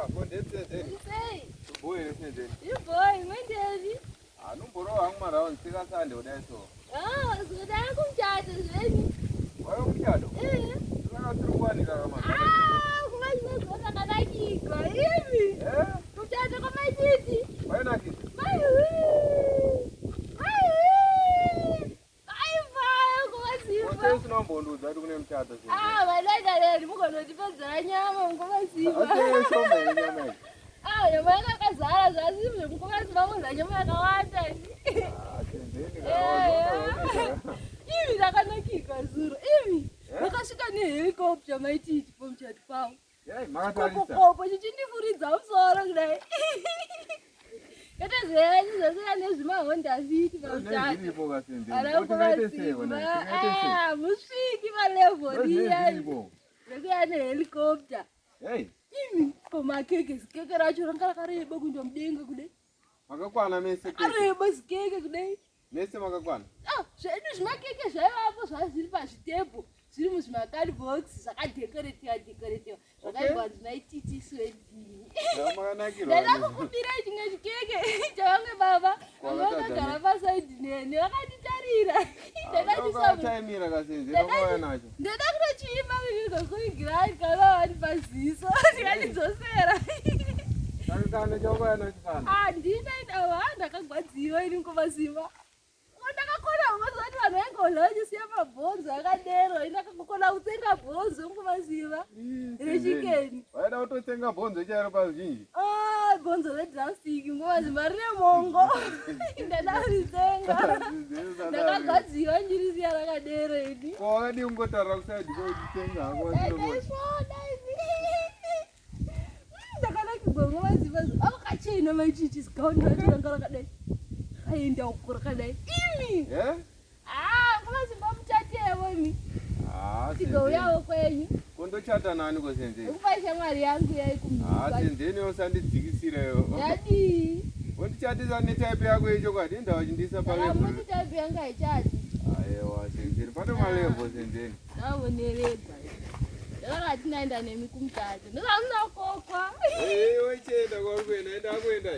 Ah, ko ndetsenzeni. Sei? Boy here senzeni. Iboy, mwendeni. Anomborova hangu marounds tika Sunday kudai so. Ah, zvoda kumuchato zvenyu. Waiva kumuchato? Eh. Saka tiri kuwanika kama. Ah, kuma chinoziva zvakanakirwa. Imi. Eh? Kumuchato kwamaititi. Wainakisa. Maiwi. Maiwi. Aivaya kumasimba. Kose usina kumbondiudza kuti kune muchato senzeni. Ah, vanoita lero mugonotipedzera nyama mukomasimba. Asi shoma here nyama iyi. Ah, nyama yakakazara zvasi zvemukomasimba mudla nyama yakawanda. Ah, senzeni Eh. kana. Imi rakanakirwa zuro. Imi. Eh? Vakasvika nehelicopter maititi pamuchato pavo. Yai, makatarisa. Kopokopo chichindifuridza musoro kudai. Kwete zvenyu zvasiya nezvimahonda fiti pamuchato. Zviripo kasenzeni. Kuti ngaite sei kona? Tingaite sei? Ah, musviki palevhori iya Zviripo. rekuya nehelicopter. Hey, Imi pamakeke zikeke racho ranga rakareba kuenda mudenga kudai. makakwana mese keke. Areba zikeke kudai. Mese makakwana. Ah, zvedu zvimakeke zvaivapo zvazviri pazvitebho zviri muzvimakadbox zvakadhekoretiwa dhekoretiwa zvakaibva zvinaititisiwedini Makanakirwa. ndaida kukumbirai chimwe chikeke chavamwe baba vanga Kwakatadza vakagara pasaidhi neni vakanditarira Ndaida Taimira kasenzeni wakauya nacho. ndaida kutochiimba kuigokuigirai kana vandipa ziso ndikatidzosera Saka kana chawakauya nacho kana. handina awa ndakagwadziwa ini ngomazimba ndakakona unozoti vanhu vaingodla vachisiya mabhonzo akadero ini ndakakona kutsenga bhonzo ngomaziva rechikeni Waida kutotsenga bhonzo chairo pazhinji. Ah, bhonzo redrafstik ngomazimba rine mongo ndadaritsenga ndakagwadziwa ndirisiya rakadero ini Ko wakadii kungotarira kusaidi koutsenga hako wasinokuona. ndaisvoda ini ndakanakirwa ngomaziva avakachena maichichi zigauni racho ranga rakadai rakaenda uko rakadai imi Eh? Ah, ngomasimba muchatevo imi Ah, tigouyawo kwenyu Kondochata nani kosenzeni? nekupa shamwari yangu Ah, yaikumba senzeni usandidzikisireyo. yadii Wondichatisa netype yako yechokwadi indawa uchindiisa palevel. muti type yanga haichati Aiwa senzeni, pane malevel senzeni. ndavoneregwa ndakakati naenda nemi kumuchato ndozamunakokwa Eh, wechienda kwauri kuenda, enda akuenda.